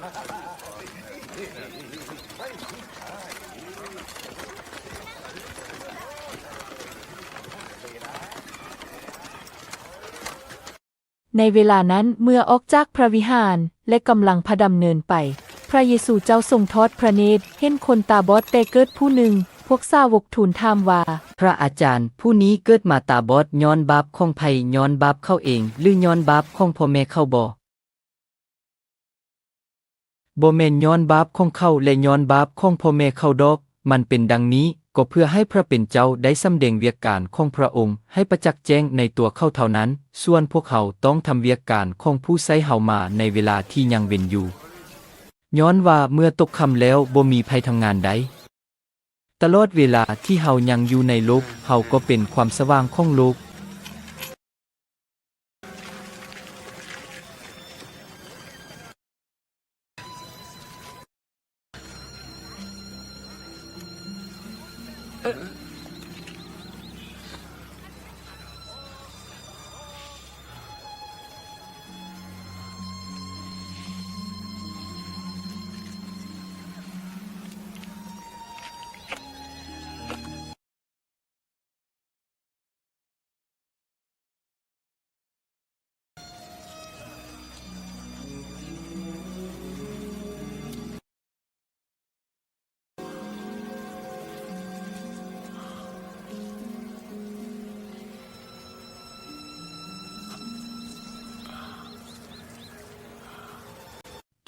ໃນເວລານັ້ນ ເມື່ອອອກຈາກພະວິຫານ ແລະ ກຳລັງພະດຳເນີນໄປ, ພະເຢຊູເຈົ້າຊົງທອດພະເນດ ເຫັນຄົນຕາບອດແຕ່ເກີດຜູ້ໜຶ່ງ. ພວກສາວົກທູນຖາມວ່າ, ພະອາຈານ, ຜູ້ນີ້ເກີດມາຕາບອດຍ້ອນບາບຂອງໃຜ? ຍ້ອນບາບເຂົາເອງ ຫຼື ຍ້ອນບາບຂອງພໍ່ແມ່ເຂົາບໍ? ບໍ່ແມ່ນຍ້ອນບາບຂອງເຂົາ ແລະ ຍ້ອນບາບຂອງພໍ່ແມ່ເຂົາດອກ. ມັນເປັນດັ່ງນີ້ ກໍເພື່ອໃຫ້ພະເປັນເຈົ້າໄດ້ສຳແດງວຽກການຂອງພະອົງໃຫ້ປະຈັກແຈ້ງໃນຕົວເຂົາເທົ່ານັ້ນ. ສ່ວນພວກເຮົາຕ້ອງທຳວຽກການຂອງຜູ້ໃຊ້ເຮົາມາໃນເວລາທີ່ຍັງເວັນຢູ່, ຍ້ອນວ່າເມື່ອຕົກຄ່ຳແລ້ວບໍ່ມີໃຜທຳງານໄດ້. ຕະຫຼອດເວລາທີ່ເຮົາຍັງຢູ່ໃນໂລກ, ເຮົາກໍເປັນຄວາມສະຫວ່າງຂອງໂລກ.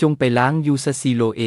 ຈົ່ງໄປລ້າງຢູ່ສະຊີໂລເອ.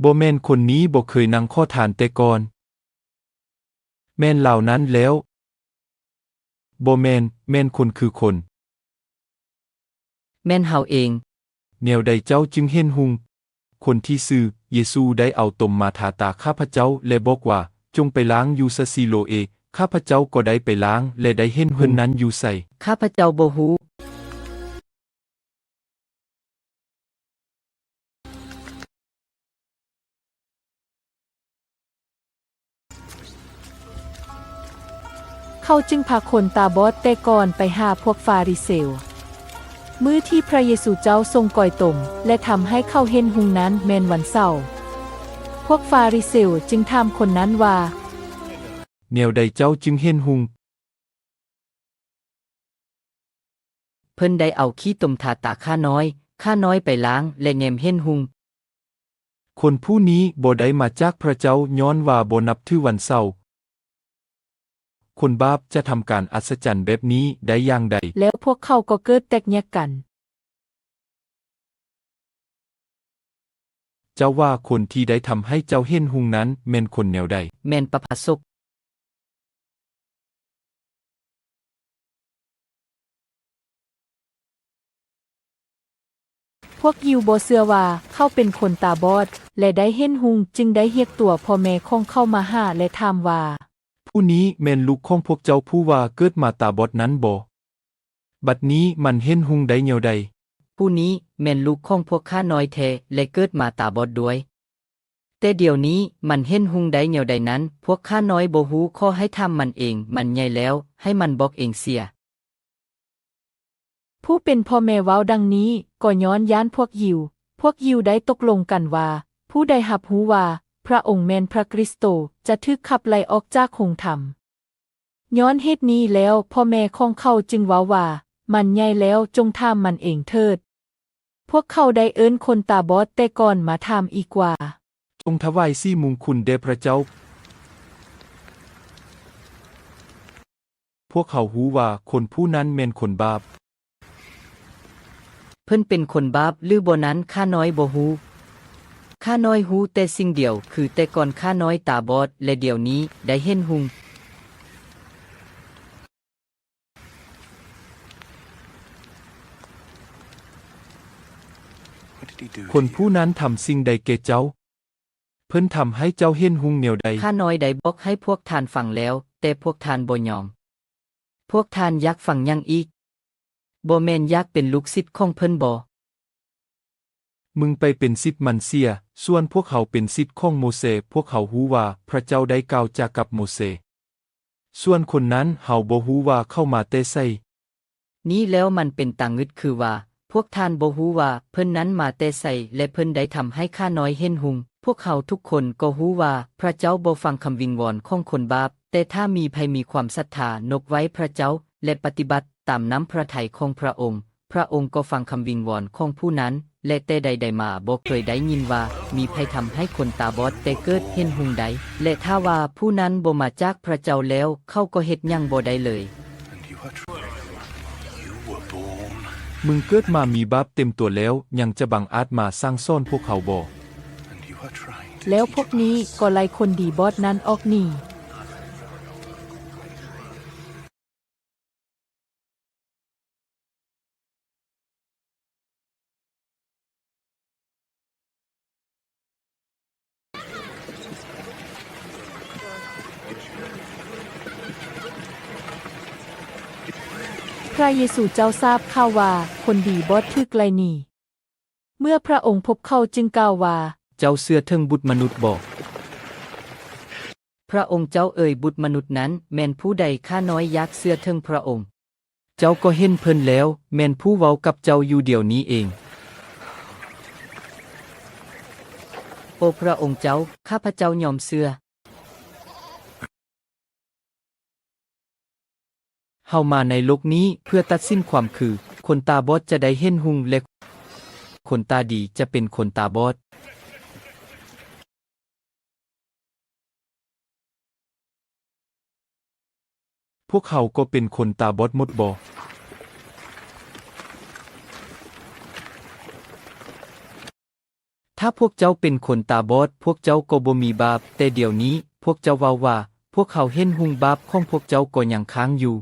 ບໍ່ແມ່ນຄົນນີ້ບໍ່ເຄີຍນັ່ງຂໍທານແຕ່ກ່ອນ? ແມ່ນລາວນັ້ນແລ້ວ. ບໍ່ແມ່ນ, ແມ່ນຄົນຄືຄົນ. ແມ່ນເຮົາເອງ. ແນວໃດເຈົ້າຈຶ່ງເຫັນຮຸ່ງ? ຄົນທີ່ຊື່ເຢຊູໄດ້ເອົາຕົມມາທາຕາຂ້າພະເຈົ້າ ແລະ ບອກວ່າ, ຈົ່ງໄປລ້າງຢູ່ສະຊີໂລເອ. ຂ້າພະເຈົ້າກໍໄດ້ໄປລ້າງ ແລະ ໄດ້ເຫັນຮຸ່ງນັ້ນຢູ່ໃສ? ຂ້າພະເຈົ້າບໍ່ຮູ້. ເຂົາຈຶ່ງພາຄົນຕາບອດແຕ່ກ່ອນໄປຫາພວກຟາຣິເຊວ. ມື້ທີ່ພຣະເຢຊູເຈົ້າຊົງກ່ອຍຕົມ ແລະ ທຳໃຫ້ເຂົາເຫັນຮຸ່ງນັ້ນແມ່ນວັນເສົາ. ພວກຟາຣິເຊວຈຶ່ງຖາມຄົນນັ້ນວ່າ, ແນວໃດເຈົ້າຈຶ່ງເຫັນຮຸ່ງ? ເພິ່ນໄດ້ເອົາຂີ້ຕົມທາຕາຂ້ານ້ອຍ, ຂ້ານ້ອຍໄປລ້າງ ແລະ ແນມເຫັນຮຸ່ງ. ຄົນຜູ້ນີ້ບໍ່ໄດ້ມາຈາກພຣະເຈົ້າຍ້ອນວ່າບໍ່ນັບຖືວັນເສົາ. ຄົນບາບຈະທຳການອັດສະຈັນແບບນີ້ໄດ້ຢ່າງໃດ? ແລ້ວພວກເຂົາກໍເກີດແຕກແຍກກັນ. ເຈົ້າວ່າຄົນທີ່ໄດ້ທຳໃຫ້ເຈົ້າເຫັນຮຸ່ງນັ້ນແມ່ນຄົນແນວໃດ? ແມ່ນປະພາສົກ. ພວກຢິວບໍ່ເຊື່ອວ່າເຂົາເປັນຄົນຕາບອດ ແລະ ໄດ້ເຫັນຮຸ່ງ, ຈຶ່ງໄດ້ຮຽກຕົວພໍ່ແມ່ຂອງເຂົາມາຫາ ແລະ ຖາມວ່າ, ຜູ້ນີ້ແມ່ນລູກຂອງພວກເຈົ້າຜູ້ວ່າເກີດມາຕາບອດນັ້ນບໍ? ບັດນີ້ມັນເຫັນຮຸ່ງໄດ້ແນວໃດ? ຜູ້ນີ້ແມ່ນລູກຂອງພວກຂ້ານ້ອຍແທ້ ແລະ ເກີດມາຕາບອດດ້ວຍ. ແຕ່ດຽວນີ້ມັນເຫັນຮຸ່ງໄດ້ແນວໃດນັ້ນ ພວກຂ້ານ້ອຍບໍ່ຮູ້, ຂໍໃຫ້ຖາມມັນເອງ, ມັນໃຫຍ່ແລ້ວ, ໃຫ້ມັນບອກເອງເສຍ. ຜູ້ເປັນພໍ່ແມ່ເວົ້າດັ່ງນີ້ ກໍຍ້ອນຢ້ານພວກຢິວ. ພວກຢິວໄດ້ຕົກລົງກັນວ່າ ຜູ້ໃດຮັບຮູ້ວ່າພຣະອົງແມ່ນພຣະຄຣິສໂຕ ຈະຖືກຂັບໄລ່ອອກຈາກໂຮງທຳ. ຍ້ອນເຫດນີ້ແລ້ວ ພໍ່ແມ່ຂອງເຂົາຈຶ່ງເວົ້າວ່າ ມັນໃຫຍ່ແລ້ວ, ຈົ່ງຖາມມັນເອງເຖີດ. ພວກເຂົາໄດ້ເອີ້ນຄົນຕາບອດແຕ່ກ່ອນມາຖາມອີກວ່າ, ຈົ່ງຖວາຍສີມຸງຄຸນແດ່ພຣະເຈົ້າ. ພວກເຮົາຮູ້ວ່າຄົນຜູ້ນັ້ນແມ່ນຄົນບາບ. ເພິ່ນເປັນຄົນບາບຫຼືບໍ່ນັ້ນ ຂ້ານ້ອຍບໍ່ຮູ້. ຂ້ານ້ອຍຮູ້ແຕ່ສິ່ງດຽວ ຄືແຕ່ກ່ອນຂ້ານ້ອຍຕາບອດ ແລະ ດຽວນີ້ໄດ້ເຫັນຮຸ່ງ. ຄົນຜູ້ນັ້ນທຳສິ່ງໃດແກ່ເຈົ້າ? ເພິ່ນທຳໃຫ້ເຈົ້າເຫັນຮຸ່ງແນວໃດ? ຂ້ານ້ອຍໄດ້ບອກໃຫ້ພວກທ່ານຟັງແລ້ວ, ແຕ່ພວກທ່ານບໍ່ຍອມ. ພວກທ່ານຢາກຟັງຫຍັງອີກ? ບໍ່ແມ່ນຢາກເປັນລູກສິດຂອງເພິ່ນບໍ? ມຶງໄປເປັນສິດມັນເສຍ, ສ່ວນພວກເຮົາເປັນສິດຂອງໂມເຊ. ພວກເຮົາຮູ້ວ່າພຣະເຈົ້າໄດ້ກ່າວຈາກັບໂມເຊ. ສ່ວນຄົນນັ້ນເຮົາບໍ່ຮູ້ວ່າເຂົາມາແຕ່ໃສ. ນີ້ແລ້ວມັນເປັນຕາງຶດຄືວ່າ ພວກທ່ານບໍ່ຮູ້ວ່າເພິ່ນນັ້ນມາແຕ່ໃສ ແລະ ເພິ່ນໄດ້ທຳໃຫ້ຂ້ານ້ອຍເຫັນຮຸ່ງ. ພວກເຮົາທຸກຄົນກໍຮູ້ວ່າພຣະເຈົ້າບໍ່ຟັງຄຳວິງວອນຂອງຄົນບາບ, ແຕ່ຖ້າມີໃຜມີຄວາມສັດທານົບໄຫວ້ພຣະເຈົ້າ ແລະ ປະຕິບັດຕາມນ້ຳພຣະໄທຂອງພຣະອົງ, ພຣະອົງກໍຟັງຄຳວິງວອນຂອງຜູ້ນັ້ນ, ແລະ ແຕ່ໃດໆມາບໍ່ເຄີຍໄດ້ຍິນວ່າມີໃຜທຳໃຫ້ຄົນຕາບອດແຕ່ເກີດເຫັນຮຸ່ງໄດ້, ແລະ ຖ້າວ່າຜູ້ນັ້ນບໍ່ມາຈາກພຣະເຈົ້າແລ້ວ ເຂົາກໍເຮັດຫຍັງບໍ່ໄດ້ເລີຍ. ມຶງເກີດມາມີບາບເຕັມຕົວແລ້ວ ຍັງຈະບັງອາດມາສັ່ງສອນພວກເຮົາບໍ? ແລ້ວພວກນີ້ກໍໄລ່ຄົນດີບອດນັ້ນອອກໜີ. ພຣະເຢຊູເຈົ້າຊາບຂ່າວວ່າຄົນດີບອດຖືກໄລ່ໜີ. ເມື່ອພຣະອົງພົບເຂົາຈຶ່ງກ່າວວ່າ, ເຈົ້າເຊື່ອເຖິງບຸດມະນຸດບໍ? ພຣະອົງເຈົ້າເອີຍ, ບຸດມະນຸດນັ້ນແມ່ນຜູ້ໃດ? ຂ້ານ້ອຍຢາກເຊື່ອເຖິງພຣະອົງ. ເຈົ້າກໍເຫັນເພິ່ນແລ້ວ, ແມ່ນຜູ້ເວົ້າກັບເຈົ້າຢູ່ດຽວນີ້ເອງ. ໂອພຣະອົງເຈົ້າ, ຂ້າພະເຈົ້າຍອມເຊື່ອ. ເຮົາມາໃນໂລກນີ້ເພື່ອຕັດສິນຄວາມຄື, ຄົນຕາບອດຈະໄດ້ເຫັນຮຸ່ງ ແລະ ຄົນຕາດີຈະເປັນຄົນຕາບອດ. ພວກເຮົາກໍເປັນຄົນຕາບອດໝົດບໍ? ຖ້າພວກເຈົ້າເປັນຄົນຕາບອດ, ພວກເຈົ້າກໍບໍ່ມີບາບ, ແຕ່ດຽວນີ້ພວກເຈົ້າເວົ້າວ່າ ພວກເຮົາເຫັນຮຸ່ງ, ບາບຂອງພວກເຈົ້າກໍຍັງຄ້າງຢູ່.